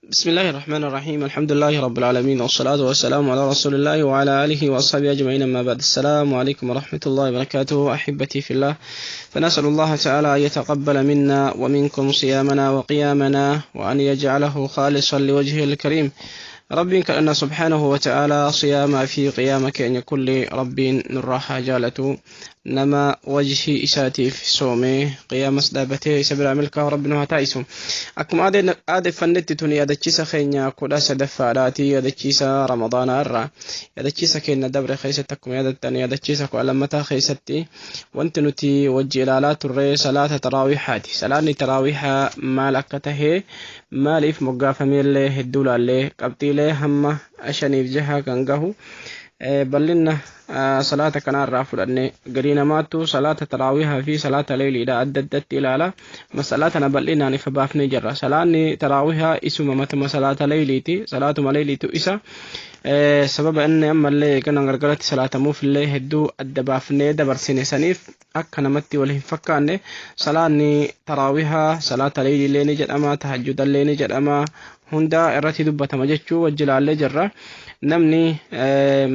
بسم الله الرحمن الرحيم، الحمد لله رب العالمين، والصلاة والسلام على رسول الله وعلى آله وأصحابه أجمعين، أما بعد. السلام عليكم ورحمة الله وبركاته أحبتي في الله. فنسأل الله تعالى أن يتقبل منا ومنكم صيامنا وقيامنا، وأن يجعله خالصا لوجهه الكريم. Rabbiin kadhanna subhaanahu wa ta'aalaa siyaamaa fi qiyaama keenya kulli Rabbiin nurraa haa jaalatu. Nama wajhii isaatiif soomee qiyaamas dhaabbatee isa biraa milkaa'u Rabbi nu haa taasisu. Akkuma aadeffannetti, tun yaadachiisa keenya 13ffaadhaati, yaadachiisa Ramadaanaa irraa. Yaadachiisa keenya dabre keessatti, akkuma yaadattan, yaadachiisa 12ffaa keessatti wanti nuti wajji ilaalaa turre salaata taraawihaati. Salaanni taraawihaa maal akka tahe, maaliif moggaafameellee hedduu laallee, qabxiilee hamma shaniif jaha kan gahu bal'inna salaata kanarraa fudhanne. Garii namaattu salaata taraawihaa fi salaata leeyliidha adda addatti ilaala. Masalaa tana bal'inaan ifa baafnee jirra. Salaanni taraawihaa isuma matuma salaata leeyliiti, salaatuma leeyliitu isa. Sababa inni ammallee eegana gargaratti salaatamuuf illee hedduu adda baafnee dabarsine. Saniif akka namatti wal hin fakkaanne, salaanni taraawihaa salaata leeyliillee ni jedhama, tahajjudallee ni jedhama, hunda irratti dubbatama jechuu wajji ilaallee jirra. Namni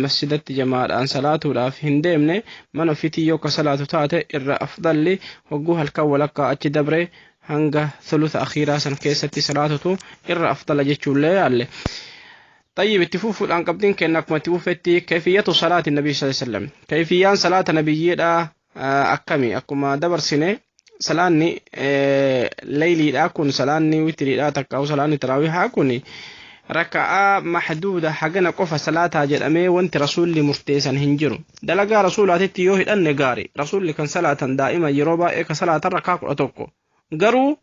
masjidatti jamaadhaan salaatuudhaaf hin deemne, mana ofiitii yoo ka salaatu taate irra afdalli hogguu halkan walakkaa achi dabre hanga thulutha akhiiraa san keessatti salaatutu irra afdala jechuullee yaalle. طيب، itti fufuudhaan qabxiin keenya akkuma itti fufetti كيفية صلاة النبي صلى الله عليه وسلم. Kayfiyyaan salaata nabiyyiidha akkami? Akkuma dabarsine, salaanni leyliidha kun, salaanni witiriidha takkaa'u salaanni taraawihaa kun, raka'aa mahduuda hagana qofa salaataa jedhamee wanti Rasuulli murteessan hin jiru. Dalagaa Rasuulaatitti yoo hidhanne gaari. Rasuulli kan salaatan daa'ima yeroo baay'ee ka salaatan rakaa 11. Garuu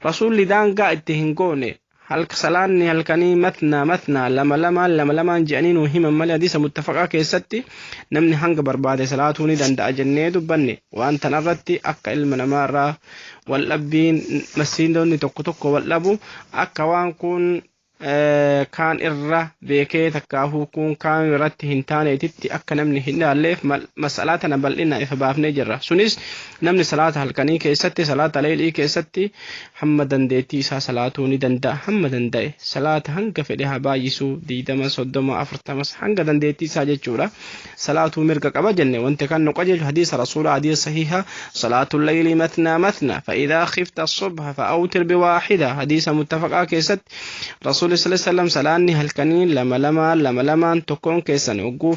Rasuulli daangaa itti hin goone. Halka salaanni halkanii matnaa matnaa, lama lamaan, lama lamaan je'anii nuu himan malee, hadiisa muttafaqaa keessatti namni hanga barbaade salaatuu ni danda'a jennee dubbanne. Waan tanarratti akka ilma namaarraa waldhabbiin masiinonni tokko tokko waldhabu, akka waan kun kaan irra beekee takkaahuu kun kaan irratti hin taaneetitti akka namni hin ilaalleef, masalaa tana bal'ina ifa baafnee jirra. Sunis namni salaata halkanii keessatti, salaata leelii keessatti hamma dandeettii isaa salaatuu ni danda'a. Hamma danda'e salaata, hanga fedhe haa baay'isuu, 20, 30, 40s, hanga dandeettii isaa jechuudha. Salaatuu mirga qaba jenne. Wanti kan nu qajeelchu hadiisa Rasuula, hadiisa sahiha: صلاة الليل مثنى مثنى، فإذا خفت الصبح فأوتر بواحدة. Hadiisa muttafaqaa keessatti Rasuulli صلى الله عليه وسلم salaanni halkanii lama lamaan, lama lamaan, tokkoon keessan hogguu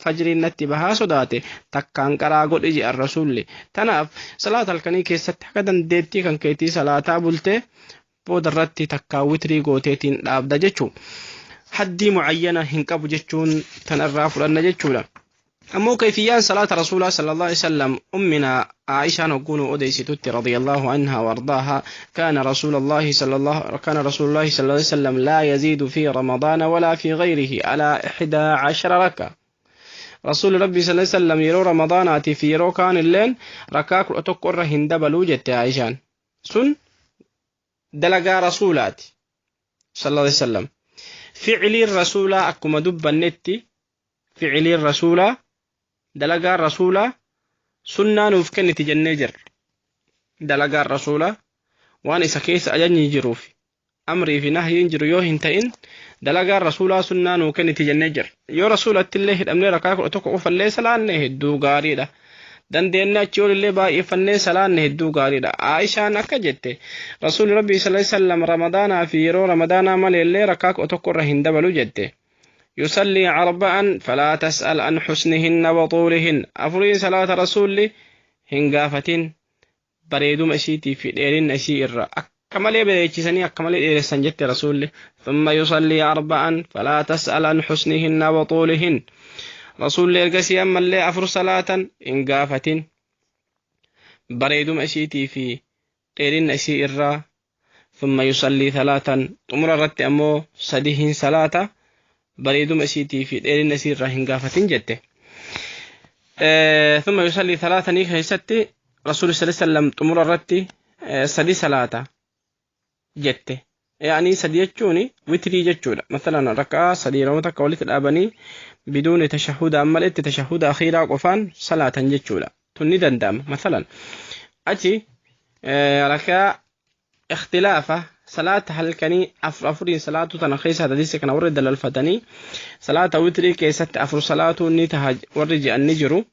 fajriin natti bahaa sodaate takkaan qaraa godhi jedhan Rasuulli. Tanaaf salaata halkanii keessatti akka dandeettii kan keetii salaataa bultee booda irratti takkaa witrii gooteetiin dhaabda jechuu. Haddii mucayyana hin qabu jechuun tanarraa fudhanna jechuudha. Ammoo kayfiyyaan salaata Rasuulaa صلى الله عليه وسلم, ummina Aishaan hogguun odeessitutti رضي الله عنها وأرضاها: كان رسول الله صلى الله كان رسول الله صلى الله عليه وسلم لا يزيد في رمضان ولا في غيره على 11 ركعة. Rasuulli Rabbii صلى الله عليه وسلم yeroo Ramadaanaatii fi yeroo kaan illeen rakaa 11 irra hin dabaluu jette Aishaan. Sun dalagaa Rasuulaati صلى الله عليه وسلم. Ficiliin Rasuulaa, akkuma dubbannetti, ficiliin Rasuulaa, dalagaan Rasuulaa sunnaa nuuf kenniti jennee jirra. Dalagaan Rasuulaa waan isa keessa ajajni jiruuf amrii fi nahyiin jiru yoo hin ta'in, dalagaan Rasuulaa sunnaa nuu kenniti jennee jirra. Yoo Rasuulatti illee hidhamnee rakaa 11 qofallee salaanne hedduu gaariidha. Dandeenye achi olillee baay'effannee salaanne hedduu gaariidha. Aishaan akka jette, Rasuulli Rabbii صلى الله عليه وسلم Ramadaanaa fi yeroo Ramadaanaa maleellee rakaa 11 irra hin dabalu jette. يصلي أربعا فلا تسأل عن حسنهن وطولهن. Afuriin salaata Rasuulli, hin gaafatin bareeduma isiitii fi dheerinna isii irra, akka malee bareechisanii akka malee dheeressan jette Rasuulli. ثم يصلي أربعا فلا تسأل عن حسنهن وطولهن. Rasuulli ergasii ammallee afur salaatan, hin gaafatin bareeduma isiitii fi dheerinna isii irraa. ثم يصلي ثلاثا. Xumura irratti ammoo sadi hin salaata, bareeduma isiitii fi dheerinna isii irraa hin gaafatin jette. ثم يصلي ثلاثا keessatti Rasuulli صلى الله عليه وسلم xumura irratti sadi salaata jette. يعني sadi jechuun witrii jechuudha. مثلا rakaa sadi yeroo takka walitti dhaabanii biduuni tashahuda ammaletti tashahuda akhiiraa qofaan salaatan jechuudha. Tun ni danda'ama. مثلا achi rakaa ikhtilaafa. Salaata halkanii afur afuriin salaatu tana keessa hadiisa kana warri dalalfatanii salaata witrii keessatti afur salaatuu ni taha warri je'an ni jiru.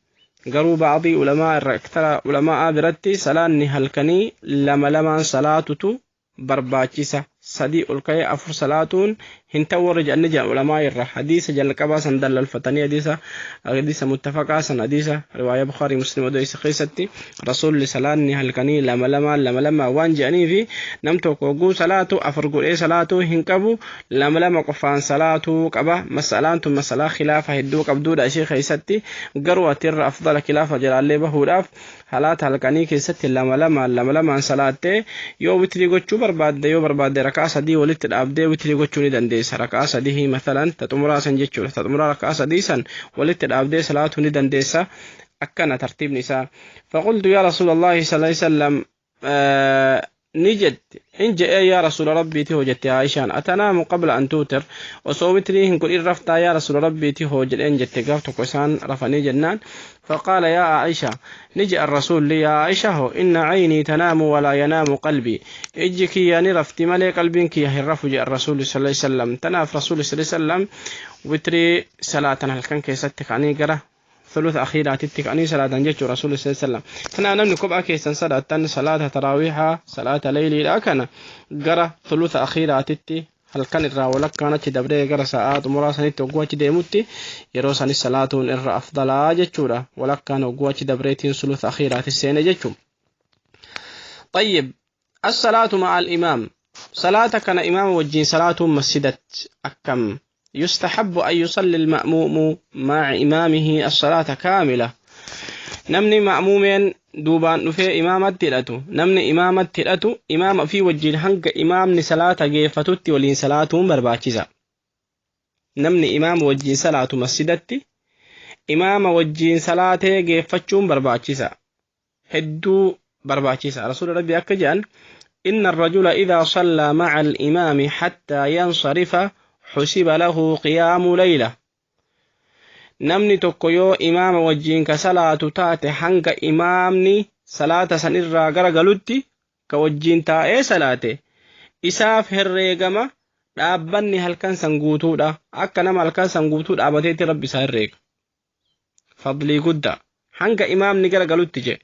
Garuu ba'adii ulamaa irra aktara ulamaa biratti salaanni halkanii lama lamaan salaatutu barbaachisa. Sadii ol ka'ee afur salaatuun hin ta'u warri je'an ni jiran ulamaa irra. Hadiisa jalqabaa san dalalfatanii hadiisa muttafaqaa san, hadiisa riwaaya Bukhaarii Muslim odeessa keessatti rasuulli salaanni halkanii lama lamaan lama lama waan je'anii fi nam tokko hogguu salaatu afur godhee salaatuu hin qabu, lama lama qofaan salaatuu qaba. Masalaan tun masalaa khilaafa hedduu qabduudha ishee keessatti. Garuu ati irra afdala khilaafa jalaallee bahuudhaaf halaata halkanii keessatti lama lamaan lama lamaan salaattee, yoo witrii gochuu barbaadde, yoo barbaadde rakaa sadii walitti dhaabdee witrii gochuu ni dandeessa. Rakaa sadii mathalan ta xumuraa san jechuudha. Ta xumuraa rakaa sadii san walitti dhaabdee salaatuu ni dandeessa. Akkana tartiibni isaa. فقلت يا رسول الله صلى الله عليه وسلم، ni jette in je'ee, yaa rasuula rabbiiti hoo jette Aishaan, أتنام قبل أن توتر, osoo witrii hin godhin raftaa yaa rasuula rabbiiti hoo jedheen jette gaaf tokko isaan rafanii jennaan. فقال يا عائشة, نجي الرسول لي يا عائشة هو إن عيني تنام ولا ينام قلبي, ijji kiyya ni rafti malee qalbiin kiyya hin rafu jedhe الرسول صلى الله عليه وسلم. Tanaaf rasuul صلى الله عليه وسلم witrii salaatan halkan keessatti ka'anii gara ثلث أخيراتي ka'anii salaatan jechuu rasuul صلى الله عليه وسلم. Tanaaf namni kophaa keessan salaatan salaata taraawiihaa, salaata leyliidha kana gara ثلث أخيراتي halkan irraa walakkaan achi dabree gara sa'aa xumuraa sanitti hogguu achi deemutti yeroo sanis salaatuun irra afdalaa jechuudha. Walakkaan hogguu achi dabreetiin ثلث أخيرات seene jechuu. طيب، الصلاة مع الإمام، صلاة كان إمام وجين صلاة مسجدت أكم؟ يستحب أن يصلي المأموم مع إمامه الصلاة كاملة. Namni ma'muumeen duubaan dhufee imaamatti hidhatu, namni imaamatti hidhatu imaama fi wajjin hanga imaamni salaata geeffatutti waliin salaatuun barbaachisa. Namni imaama wajjin salaatu masjidatti imaama wajjin salaatee geeffachuun barbaachisa, hedduu barbaachisa. Rasuula rabbi akka jedhan: إن الرجل إذا صلى مع الإمام حتى ينصرف حسب له قيام ليلة. Namni tokko yoo imaama wajjiin ka salaatu taate, hanga imaamni salaata san irraa garagalutti ka wajjiin taa'ee salaate, isaaf herreegama dhaabbanni halkan san guutuudha. Akka nama halkan san guutuu dhaabateetti rabbi isaa herreega. Fadlii guddaa hanga imaamni garagalutti jedhe.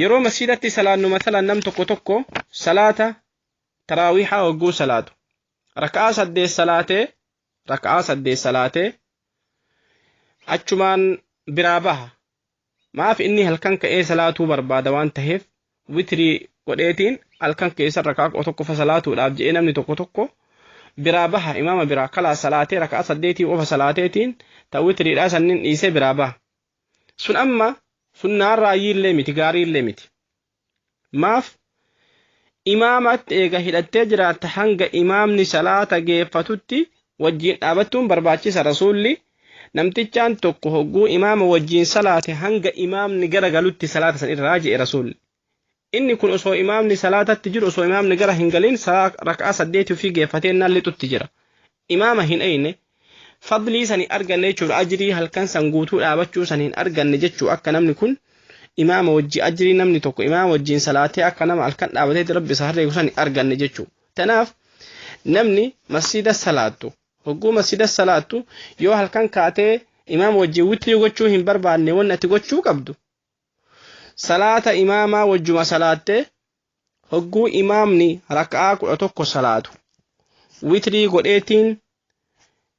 Yeroo masjidatti salaannu, masalan nam tokko tokko salaata taraawiixaa hogguu salaatu raka'aa saddeet salaatee, raka'aa saddeet salaatee achumaan biraa baha. Maaf? Inni halkan ka'ee salaatuu barbaada waan taheef witrii godheetiin halkan keessa raka'aa tokko fa salaatuudhaaf jedhee namni tokko tokko biraa baha. Imaama biraa kalaa salaatee raka'aa saddeetii qofa salaateetiin ta witriidhaa sannin dhiisee biraa baha. Sun amma sunnaan raayyiillee miti, gaariillee miti. Maaf? Imaamatti eega hidhattee jiraatta hanga imaamni salaata geeffatutti wajjiin dhaabattuun barbaachisa. Rasuulli namtichaan tokko hogguu imaama wajjiin salaate hanga imaamni gara galutti salaata san irraa je'e rasuulli. Inni kun osoo imaamni salaatatti jiru, osoo imaamni gara hin galin raka'aa saddeetii ofii geeffatee naan lixutti jira. Imaama hin eyne, fadlii sani arganne jechuudha. Ajrii halkan san guutuu dhaabachuu san hin arganne jechuu. Akka namni kun imaama wajji ajrii namni tokko imaama wajjiin salaatee akka nama halkan dhaabatee rabbi isa herreegu san hin arganne jechuu. Tanaaf namni masjida salaattu, hogguu masjida salaattu yoo halkan kaatee imaama wajjin witrii gochuu hin barbaanne, wanni ati gochuu qabdu salaata imaamaa wajjuma salaattee hogguu imaamni raka'aa 11 salaatu witrii godheetiin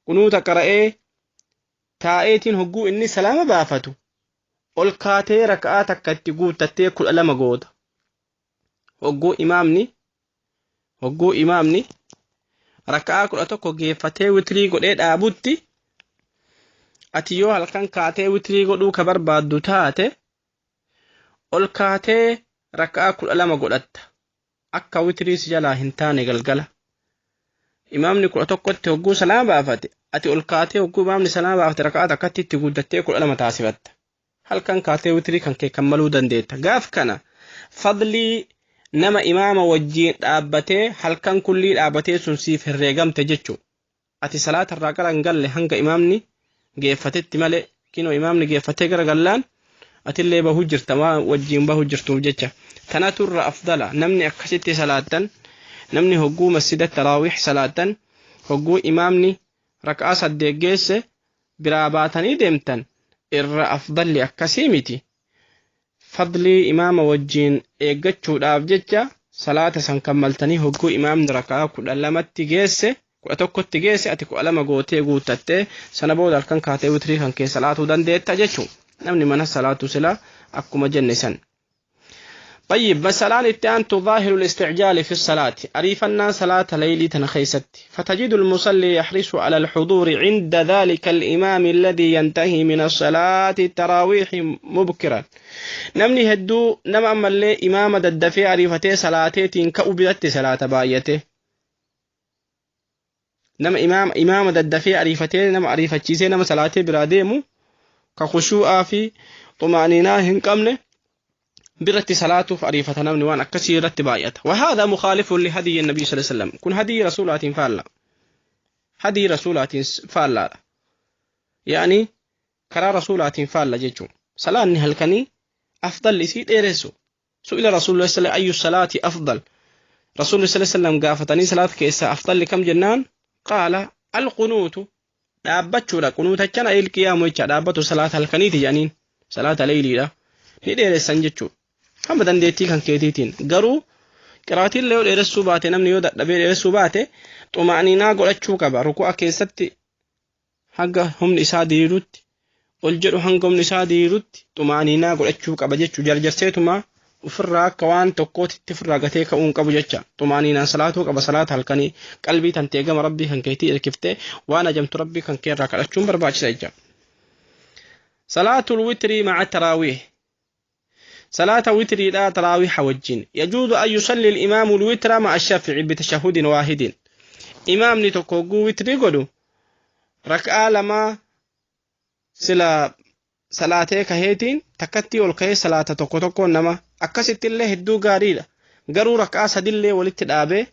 kunuuta qara'ee taa'eetiin hogguu inni salaama baafatu ol kaatee raka'aa takka itti guuttattee 12 goota. Hogguu imaamni raka'aa 11 geeffatee witrii godhee dhaabutti ati yoo halkan kaatee witrii godhuu ka barbaaddu taate ol kaatee raka'aa 12 godhatta, akka witrii si jalaa hin taane. Galgala imaamni 11tti hogguu salaama baafate ati ol kaatee hogguu imaamni salaama baafate raka'aa takkatti itti guuttattee 12 taasifatta. Halkan kaatee witrii kan kee kammaluu dandeetta. Gaaf kana fadlii nama imaama wajjiin dhaabbatee halkan kullii dhaabbatee sun siif herreegamte jechuu. Ati salaata irraa gara hin galle hanga imaamni geeffatetti malee. Kinoo imaamni geeffatee gara gallaan atillee bahuu jirta waan wajjiin bahuu jirtuuf jecha. Tanatu irra afdala namni akkasitti salaattan. Namni hogguu masjida taraawiih salaatan hogguu imaamni rak'aa 8 geesse biraa baatanii deemtan irra afdalli akkasii miti. Fadlii imaama wajjiin eeggachuudhaaf jecha salaata san kammaltanii hogguu imaamni rak'aa 12tti geesse 11tti geesse ati 12 gootee guuttattee sana booda halkan kaatee witrii kan kee salaatuu dandeetta jechuudha. Namni mana salaatu sila akkuma jenne san. طيب مثلا اتان ظاهر الاستعجال في الصلاة أريفنا صلاة ليلي تنخيست فتجد المصلي يحرص على الحضور عند ذلك الإمام الذي ينتهي من الصلاة التراويح مبكرا. نمني هدو نم أما اللي إمام ددفي أريفتي صلاتي تنكأ صلاة بايته. نم إمام ددفي أريفتي نم أريفتشيسي نم صلاتي براديمو كخشوع في طمأنينة هنكمنه برت صلاته فأريفة نمني وان أكسي رت بايته. وهذا مخالف لهدي النبي صلى الله عليه وسلم. كن هدي رسولات فالا هدي رسولات فالا يعني كرا رسولات فالا جيتشو صلاة نهلكني أفضل لسيد إيرسو. سئل رسول الله صلى الله عليه وسلم أي الصلاة أفضل؟ رسول الله صلى الله عليه وسلم قافتني صلاة كيسا أفضل لكم جنان؟ قال القنوت dhaabbachuudha. Qunuutachaan ayil qiyaamu jecha dhaabbatu salaata halkaniiti jedhaniin salaata leeyliidha ni dheeressan jechuudha. Hamma dandeettii kan keetiitiin garuu qiraatiin yoo dheeressuu baate namni yoo dadhabee dheeressuu baate xuma'aniinaa godhachuu qaba. Ruku'a keessatti hanga humni isaa diriirutti ol jedhu hanga humni isaa diriirutti xuma'aniinaa godhachuu qaba jechuudha. Jarjarseetuma ofirraa akka waan tokkootitti ofirraa gatee ka'uu hin qabu jecha xuma'aniinaan salaatuu qaba. Salaata halkanii qalbii tan ta'e gama rabbii kan keetii hirkiftee waan ajamtu rabbii kan kee irraa kadhachuun barbaachisa jecha. Salaatul witrii ma'a taraawiih. صلاة وتر لا تراويح وجين يجوز أن يصلي الإمام الوتر مع الشافع بتشهد واحد. إمام نتوكو وتر قدو ركعة لما سلا صلاة كهيتين تكتي والكي صلاة توكو توكو نما أكست الله الدو قاريلا قرو ركعة سدل ولت الآبي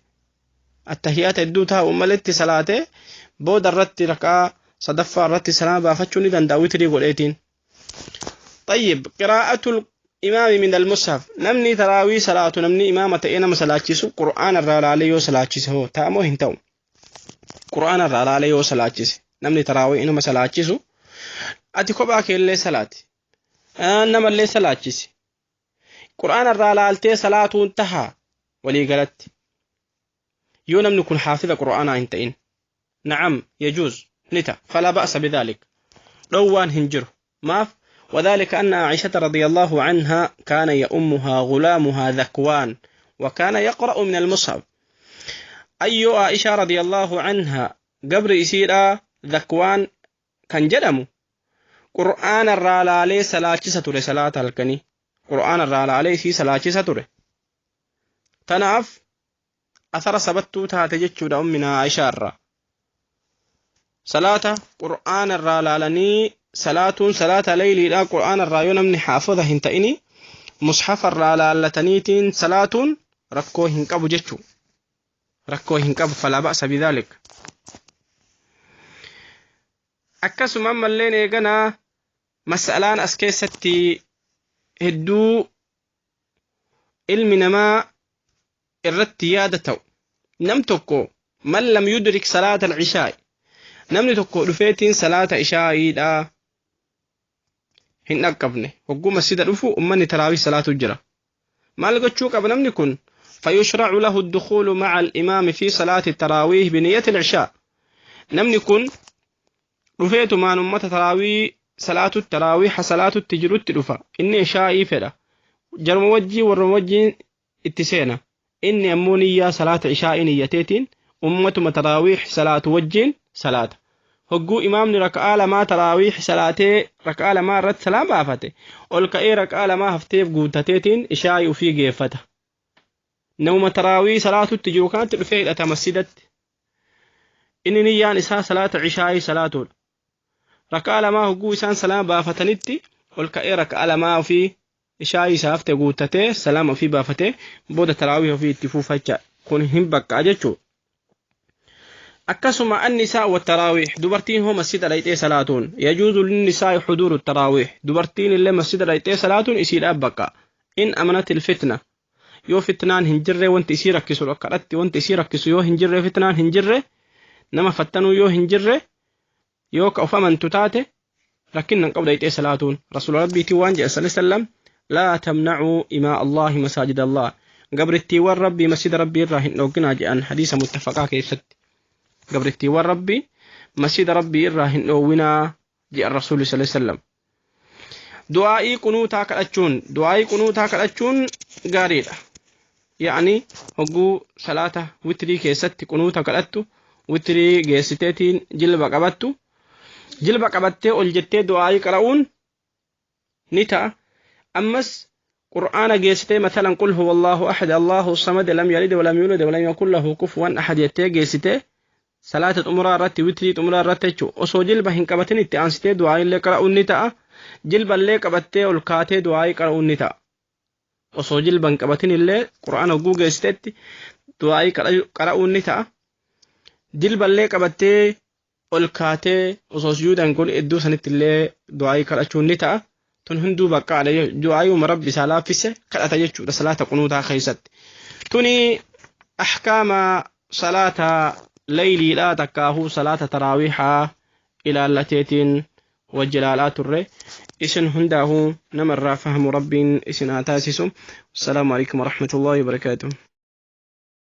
التهيات الدو تها وملت صلاة بود الرت ركعة صدفة الرت سلام بافتشوني دان وتر قليتين. طيب قراءة إمام من المصحف. نمني تراوي صلاة نمني إمامة إنا مسلاتشيسو قرآن الرال عليه وسلاتشيس هو تامو هنتو قرآن الرال عليه وسلاتشيس نمني تراوي إنا مسلاتشيسو أتي كوباك اللي صلاة نما اللي سلاتشيس قرآن الرال عليه صلاة انتهى ولي قالت يو نمني كن حافظ قرآن انتين نعم يجوز نتا فلا بأس بذلك روان هنجر ما وذلك أن عائشة رضي الله عنها كان يؤمها غلامها ذكوان وكان يقرأ من المصحف. أي عائشة رضي الله عنها قبر إسيرا ذكوان كان جدمه قرآن الرالالي سلاة ستر صلاة الكني قرآن الرالالي في صلاة ستر تنعف أثر سبتو تاتجتشو أمنا عائشة الرا صلاة قرآن الرالالني صلاة صلاة ليل لا قرآن الرايون من حافظة هنتئني مصحف الرالالتنيتين صلاة ركو هنكبو جتشو ركو هنكبو فلا بأس بذلك. أكسو مما اللين إيقنا مسألان أسكيستي هدو علم نما الرتيادة نمتكو من لم يدرك صلاة العشاء namni tokko dhufeetiin salaata ishaa'iidha hin dhaqqabne hogguu masjida dhufu ummanni taraawii salaatu jira maal gochuu qaba namni kun fayushra'u lahu ad-dukhulu ma'a al-imam fi salati at-tarawih bi niyyati al-isha namni kun dhufeetumaan ummata taraawii salaatu taraawih salaatu jirutti dhufa inni ishaa'ii fedha jarma wajjii warra wajjiin itti seena inni ammoo niyyaa salaata ishaa'ii niyyateetiin ummatuma taraawih salaatu wajjiin salaata hogguu imaamni raka'aa lamaa taraawiih salaatee raka'aa lamaa irratti salaam baafate ol ka'ee raka'aa lamaa hafteef guutateetiin ishaa'ii ufii geeffata. Namuma taraawii salaatutti jiru kanatti dhufee hidhata masjidatti. Inni niyyaan isaa salaata ishaa'ii salaatuudha. Raka'aa lamaa hogguu isaan salaam baafatanitti ol ka'ee raka'aa lamaa ofii ishaa'ii isaa hafte guutatee salaam ofii baafatee booda taraawii ofii itti fuufacha kun hin baqqaa jechuudha. Akkasuma annisaa wa taraawiih dubartiin hoo masjida dhayxee salaatuun yajuuzu linnisaa'i xuduuru taraawiih dubartiin illee masjida dhayxee salaatuun isiidhaaf baqa in amanat ilfitna Yoo fitnaan hin jirre, wanti isii rakkisu kadhatti, wanti isii rakkisu yoo hin jirre, fitnaan hin jirre, nama fattanuu yoo hin jirre, yoo ka of amantu taate, rakkinna hin qabdu dhayxee salaatuun. Rasuula Rabbiitiin waan jedhe sallallahu alaihi wasallam: laa tamnacuu imaa Allahi masaajid Allah, gabrittiiwwan Rabbii masjida Rabbii irraa hin dhoogginaa jedhan, hadiisa muttafaqaa keessatti. Gabrittiiwwan Rabbii masjida Rabbii irraa hin dhoowwinaa jedhan Rasuulli sallallahu alaihi wasallam. Du'aa'ii qunuutaa kadhachuun, du'aa'ii qunuutaa kadhachuun gaariidha. Ya'ni hogguu salaata witrii keessatti qunuuta kadhattu, witrii geessiteetiin jilba qabattu, jilba qabattee ol jettee du'aa'ii qara'uun ni ta'a. Ammas Qur'aana geessitee, matalan qul huwa Allahu ahad Allahu samad lam yalid walam yulad walam yakun lahu kufuwan ahad jettee geessitee, salaata xumuraa irratti, witrii xumuraa irratti jechuudha, osoo jilba hin qabatin itti aansitee du'aa'ii qara'uun ni ta'a. Jilba illee qabattee ol kaatee du'aa'ii qara'uun ni ta'a. Osoo jilba hin qabatin illee Qur'aana hogguu geessiteetti du'aa'ii qara'uun ni ta'a. Jilba illee qabattee ol kaatee osoo sujuudan kun iddoo sanitti illee du'aa'ii kadhachuun ni ta'a. Tun hunduu baqqaadha, du'aa'iuma Rabbi isaa laaffise kadhata jechuudha salaata qunuutaa keessatti. Tuni ahkaama salaata leyliidha, takkaahuu salaata taraawiixaa ilaallateetiin wajji ilaalaa turre. Isin hundaahuu namarraa fahamu Rabbiin isin haa taasisu. Assalaamu alaikum warahmatullaahi wabarakaatuh.